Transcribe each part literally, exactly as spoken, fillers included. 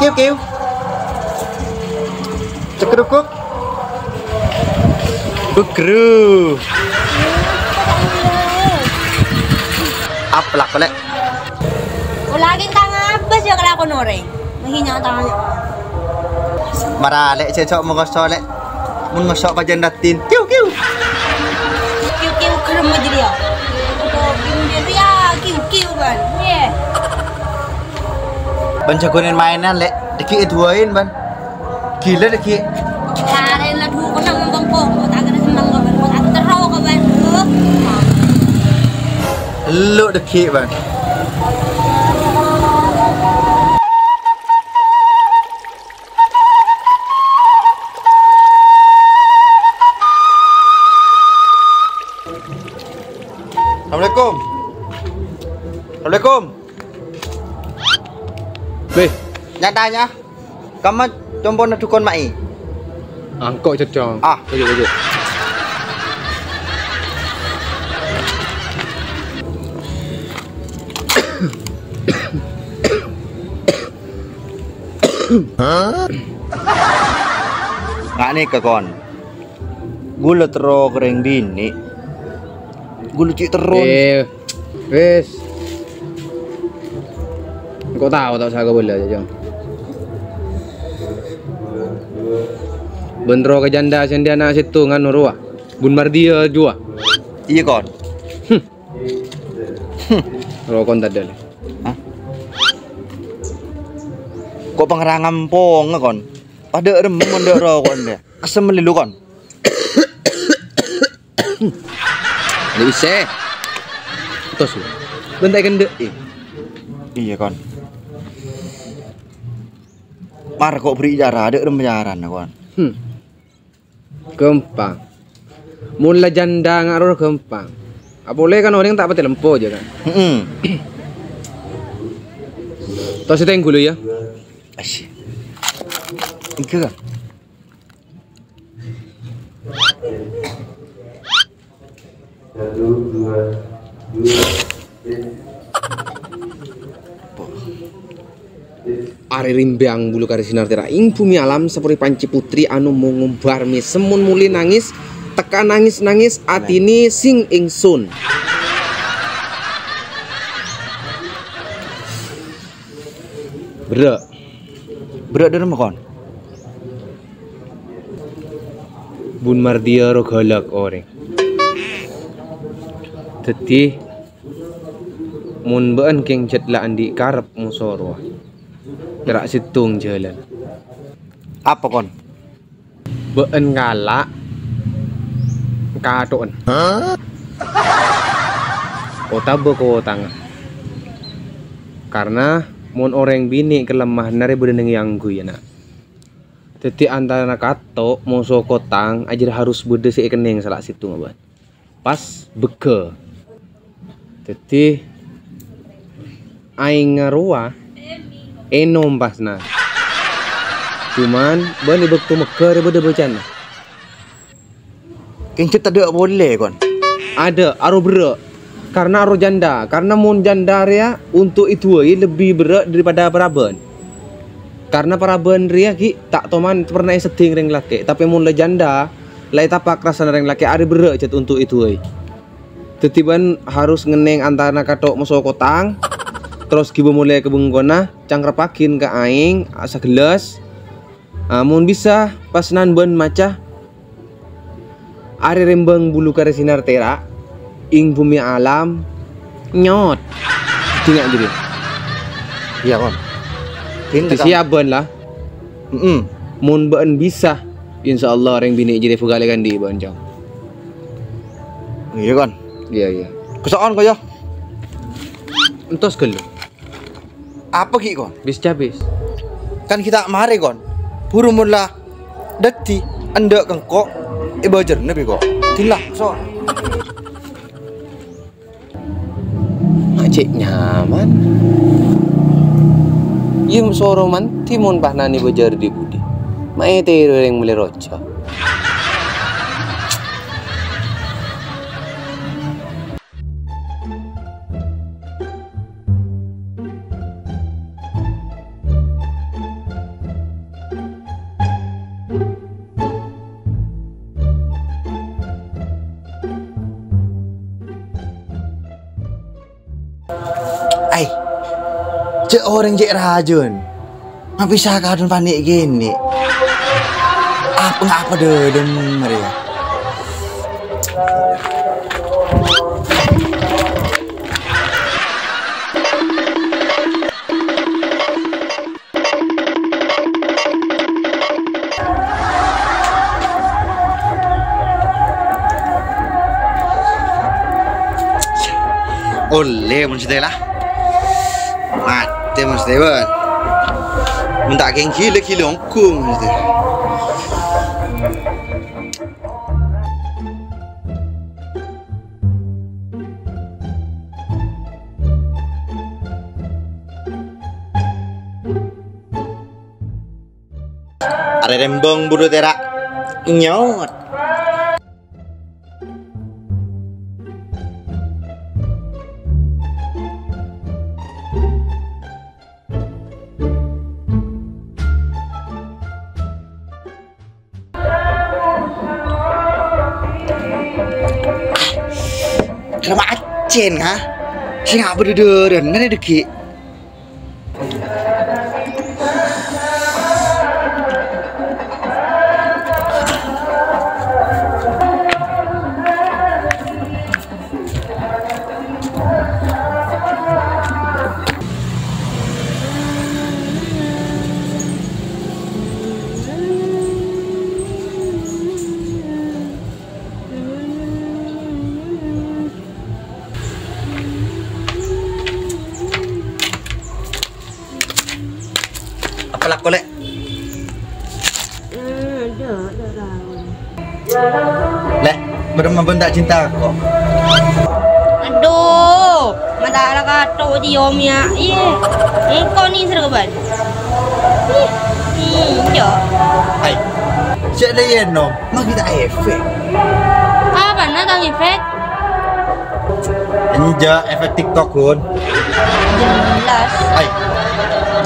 Kiu, kiu. Cekrukuk. Bugru. Aplak, Lè'. Ulagin tang abas ya kalakowan orèng. Mahina tang. Mara, Lè', cecok mongko, Lè'. Mon ngoso' pajan daddin. Kiu, kiu. Kiu, kiu, kerem aja dia. Kiu, kiu, kiu, kiu, kan. Iya. Bân jhâghungan maènan, Lè'. Dâgghi' èduwâin, bân. Ghilâ dâgghi'. Larèna dukuna ngomong kok, kok ta' kèra senneng kok, bân. Kok ta' terro kok, bân. Elu dâgghi', bân. Assalamualaikum. Assalamualaikum. Beh, nyatanya, kamma compona dukon ma'i. Angko' cocong. Ah. Ojo, ojo. Nga' nèka, Kon. Ghulâ terro ka rèng binè'. Ghulâ cè' terro. Eh, wis. Engko' tao ta' osa kabâlâ, Cong. Bân terro ka jhândhâ sè andi' ana' sèttongan rowa. Bun Mardiya jhuwa. Iyâ, Kon. Hmm. Hmm. Rokon tadâ', Lè'. Hah? Kok pangerangan pongnga, Kon? Padâ remmen mon dâ' rokon, dâ'. Asem mellu, Kon. Nggak bisa. Tos, Lè'. Bentar kendek, eh. Iya, Kon. Mar kok beri cara, dâ' remmen carana, Kon. Hmm. Ghâmpang. Mon la jhândhâ nga' rowa ghâmpang. Apolè kan orèng ta' patè lempo jâ kan. Heeh. Tos sèttèng ghulâ yâ. Asyik. Enggak, Kang. Satu, dua, dua, tes. Arè rembhâng bulu karè sinar tèra' ing bhumè alam, saporè pancè putri anu mongombar mè' semmon molè nangès, tekka nangès-nangès atènè sing ingsun. Berrâ'. Berrâ' dâ' remma, Kon? Bun Mardiya rowa ghâlâk orèng. Dhâddhi, mon bâ'ân kèng jhât la andi' karep moso rowa, pèra' sèttong jhâlân. Apa, Kon? Bâ'ân kala' kato'en. Otabâ kotangnga. Karna mon orèng binè' kalemma'anna rè bâdâ neng è angghuy, yâ, na'. Dhâddhi, antarana kato', moso, kotang, ajârâ harus bâdâ sè èkennèng sala sèttongnga bâ'ân. Pas bâgghâ. Dhâddhi, aèngnga rowa ènom pasna. Coma, bâ'ân è bâkto meghâ rè bâdâ bâcana. Kèng jhât tadâ' polè, Kon. Adâ', aro berrâ'. Karna aro jhândhâ. Karna mon jhândhâ rèya untuk èduwâi lebbi berrâ' daripada parabân. Karna parabân rèya ghi' ta' toman pernah èseddhing rèng lakè'. Tapè mon la jhândhâ, la ètapak rassana rèng lakè' arè berrâ' jhât untuk èduwâi. Dhâddhi bâ'ân harus ngennèng antarana kato' moso kotang, terros ghibâ molè ka bengkona, cangkreppaghin ka aèng, a, sagellas. A, mon bisa, pas nan bâ'ân maca, arè rembhâng bulu karè sinar tèra', ing bhumè alam, nyot. Dingak jârèya. Iyâ, Kon. Dingak, Kon. Siap bâ'ân la. Mm-mm. Mon bâ'ân bisa, insyaallah rèng binè' jârèya bhâkal èkandi' bâ'ân, Cong. Iyâ, Kon. Iyâ, iyâ. Keso'on, Ko, yâ. Entos ghâllu. Apa ghi', Kon? Bis cabis. Kan ghi' ta' marè, Kon. Buru mon la dhâddhi endâ' kengko' èbâjârna bi' ko'. Dilla, so. Ma' cè' nyaman. Iyâ, soro mantè mon pahnanè bâjâr dhi-budhi. Ma' ètèro rèng mellè roca. Ai, jhâ' orèng cè' rajâna. Mabisa kadhung panè' kènè'. Apa ngapa dâlem rèya? Ollè mon satèya la. Matè mon satèya, bân. Mon ta' kèng ghilâ-ghilâ ongghu mon satèya. Arè rembang buru tèra' nyot. Kera macèn, ha? Sè ngapa dâdârân, ngarè dâggi'. Apa lako, Lè'? Hmm, enjâ', enjâ' tao. Lè', bârâmma bân ta' cinta ko? Adhu, mata ala kato diom ya. Iyâ, engko' ni serba bân. Ih, enjâ'. Hai, sè' lè' yeno, ma' kita efek. Apana tang efek? Enjâ', efek TikTok, Gun. Jelas. Hai.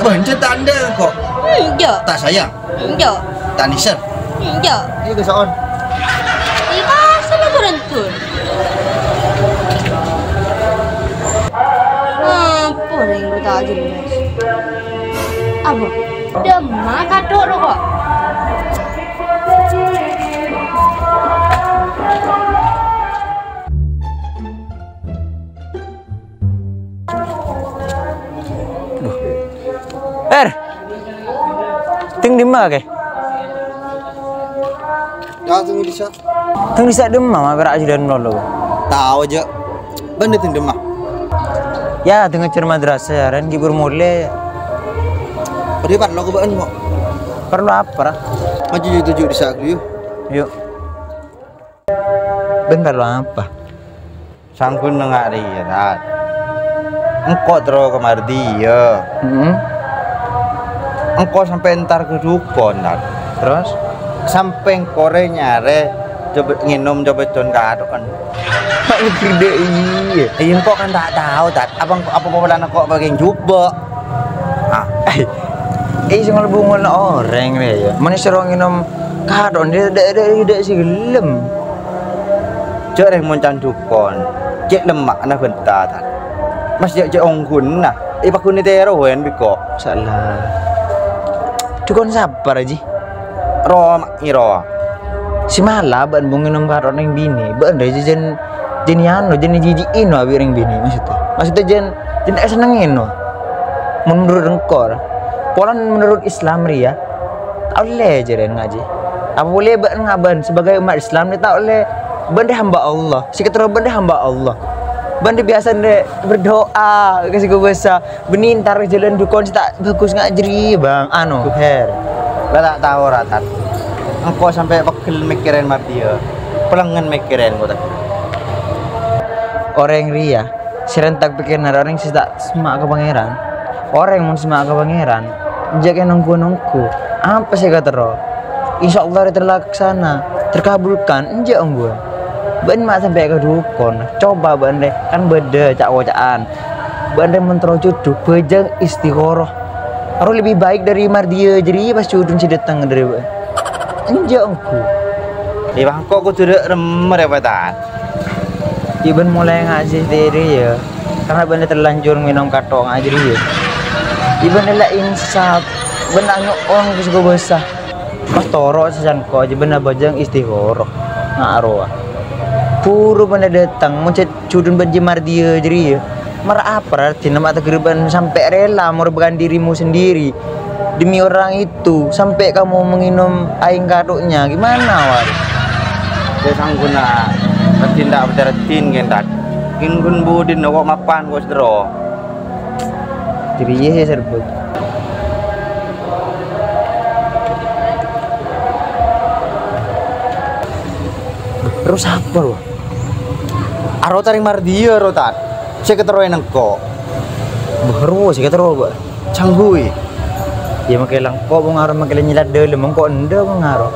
Bân, cè' tandhâ ko? Enjâ'. Ta' sayang? Enjâ'. Ta' nèser? Enjâ'. Iyâ, keso'on. Iyâ, kasar lo turun-turun. Apa nih, lu ta' jelas? Apa? Dâmma kato' lo ko'. Duh. Er. Tèng dimma, Kè? Tèng dissa'. Tèng dissa' dimma, ma' pèra' ajudan lolo. Tao, jâ'. Bân tèng dimma. Ya, tèng ngajhâr madrasah, ya, rèn ghi' buru molè. Padâ parlo ka bâ'na, mo'. Parlo apa, ra? Maju ju-, tuju dissa' ghâllu, yu. Yu. Bân parlo apa? Sangghuna nga' rèya, Tat. Engko' terro ka Mardiya. Heeh. Engko' sampè' entar ka dhukon, Tat. Terros? Sampè' engko' rè nyarè coba ngènom coba con kaadho'an. Mak gede, iyâ. Iyâ, engko' kan ta' tao, Tat. Apa, apa polana engko' pakèng jubâ'? Ah. Eh, sè ngolbungol orèng rè, ya. Mènè soro ngènom kaadho'an, dâ', dâ', dâ', dâ' sè ghellem. Jâ' rèng mon can dhukon, cè' lemma'na bhânta, Tat. Mas jâ', cè' ongghuna, èpaghunè tèro bân bi' ko'. Salah. Dhukon sapa, Ji? Roma, Iro. Sè mala bâ'na bâ' ngènom kaadho'an rèng binè', bâ'na rè jân, jân anu, jân jiji'i no abi' rèng binè', maksudnya. Maksudnya jân, jân èsennengngè no. Menurut engko', ra. Polana menurut Islam rèya, ta' ollè jârèya ngajhi. Apa polè bâ'na ngabân sebagai umat Islam rè ta' ollè, bâ'na rè hamba Allah. Sè katerro bâ'na rè hamba Allah. Bâ'na rè biyasana rè berdoa ka Sè Kobâsa. Bânnè entar jhâlân dhukon sè ta' bhâghus nga' jârèya, Bang. Anu, Her. La ta' tao, ra, Tat. Engko' sampè' pegghel mèkkèrè Mardiya. Pelengngen mèkkèrè engko', Tat. Orèng rèya, sè rentak pèkkèranna orèng sè ta' semma' ka Pangèran. Orèng mon semma' ka Pangèran, jâ' kè nonggu-nonggu. Apa sè katerro? Insyaallah rè terlaksana, terkabulkan, enjâ' ongghuwân. Bâ'na ma' sampè' ka dhukon, coba bâ'na rè, kan bâdâ ca'-oca'an. Bâ'na rè mon terro jhudhu, bhâjâng istikharah. Aro lebih baik dâri Mardiya jârèya pas jhudhuna sè dâteng dâri bâ'na. Enjâ' ongghu. Iyâ, bâ' engko' kodhu rè-, remmer, ya, Patan. Iyâ, bâ'na molaè ngajhi dâri, ya. Karena bâ'na terlanjur ngènom kathok ngajâri, yâ. Ibâ'na la insaf, bâ'na nyo'on ka sè kobâsa. Pas toro' sè sangko' ajâ bâ'na bhâjâng istikharah. Nga' rowa. Buru bâ'na dâteng, mon cè' judun bân Jemardiyâ jârèya. Mara apa artèna ma' taghârâbhân sampè' rela morbankan dirimu sendiri demi orang itu, sampai kamu menginum air kathoknya? Gimana, Wan? Sè sangguna raddhin ta' bâca raddhin, kèng, Tad. Kèng ghun budina kok mapan kok sèdhârâ. Jârèya sè serbuk. Terros apa, lo? Aro tarèng Mardiyâ, ro, Tad. Sè katèrro è nengko'. Bâh, ro, sè katèrro, bâ. Cangghuy. Yâ, mangkèn lengko', bâ, ngaro mangkèn nyèlat dâlem, mangkèn endâ', bâ, ngaro.